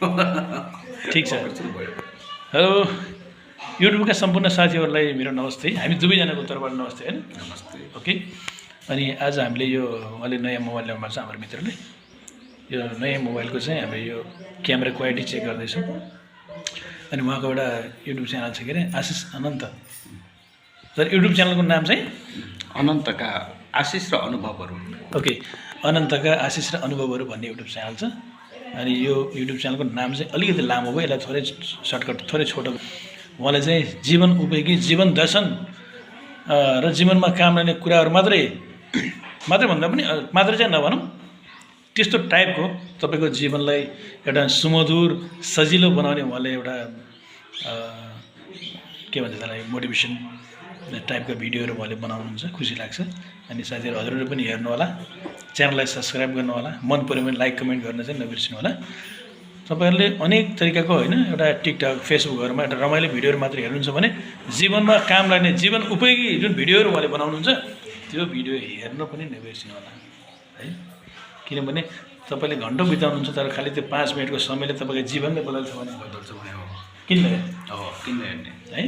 ठिक छ। हेलो युट्युबका सम्पूर्ण साथीहरूलाई मेरो नमस्ते। हामी दुवैजनाको तर्फबाट नमस्ते होइन। नमस्ते। ओके। अनि आज हामीले यो अलि नयाँ मोबाइल ल्याउनु भएको छ हाम्रो मित्रले। यो नयाँ मोबाइलको चाहिँ हामीले यो क्यामेरा क्वालिटी चेक गर्दैछौँ। अनि उहाँको एउटा युट्युब च्यानल छ के अरे आशिष अनन्त। सर युट्युब च्यानलको नाम चाहिँ अनन्तका आशिष र अनुभवहरू। ओके, अनन्तका आशिष र अनुभवहरू भन्ने युट्युब च्यानल छ। अनि यो युट्युब च्यानलको नाम चाहिँ अलिकति लामो भयो, यसलाई थोरै सर्टकट थोरै छोटो। उहाँले चाहिँ जीवन उपयोगी, जीवन दर्शन र जीवनमा काम लाग्ने कुराहरू मात्रै भन्दा पनि मात्रै चाहिँ नभनौँ, त्यस्तो टाइपको तपाईँको जीवनलाई एउटा सुमधुर सजिलो बनाउने उहाँले एउटा के भन्छ त्यसलाई मोटिभेसन टाइपका भिडियोहरू उहाँले बनाउनुहुन्छ, खुसी लाग्छ। अनि साथीहरू हजुरहरू पनि हेर्नु होला, च्यानललाई सब्सक्राइब गर्नु होला, मन पऱ्यो भने लाइक कमेन्ट गर्न चाहिँ नबिर्सिनु होला। तपाईँहरूले अनेक तरिकाको होइन एउटा टिकटक फेसबुकहरूमा एउटा रमाइलो भिडियोहरू मात्र हेर्नुहुन्छ भने जीवनमा काम लाग्ने जीवन उपयोगी जुन भिडियोहरू उहाँले बनाउनुहुन्छ त्यो भिडियो हेर्नु पनि नबिर्सिनु होला है। किनभने तपाईँले घन्टौँ बिताउनुहुन्छ तर खालि त्यो 5 मिनटको समयले तपाईँको जीवनले बदल्छ भने किन हेर्ने है।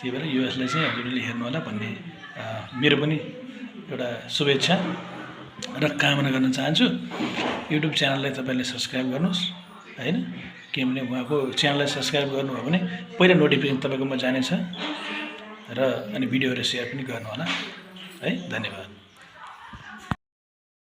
त्यही भएर यसलाई चाहिँ हजुरले हेर्नु होला भन्ने मेरो पनि एउटा शुभेच्छा र कामना गर्न चाहन्छु। युट्युब च्यानललाई तपाईँले सब्सक्राइब गर्नुहोस् होइन, किनभने उहाँको च्यानललाई सब्सक्राइब गर्नुभयो भने पहिला नोटिफिकेसन तपाईँकोमा जानेछ र अनि भिडियोहरू सेयर पनि गर्नु होला है। धन्यवाद।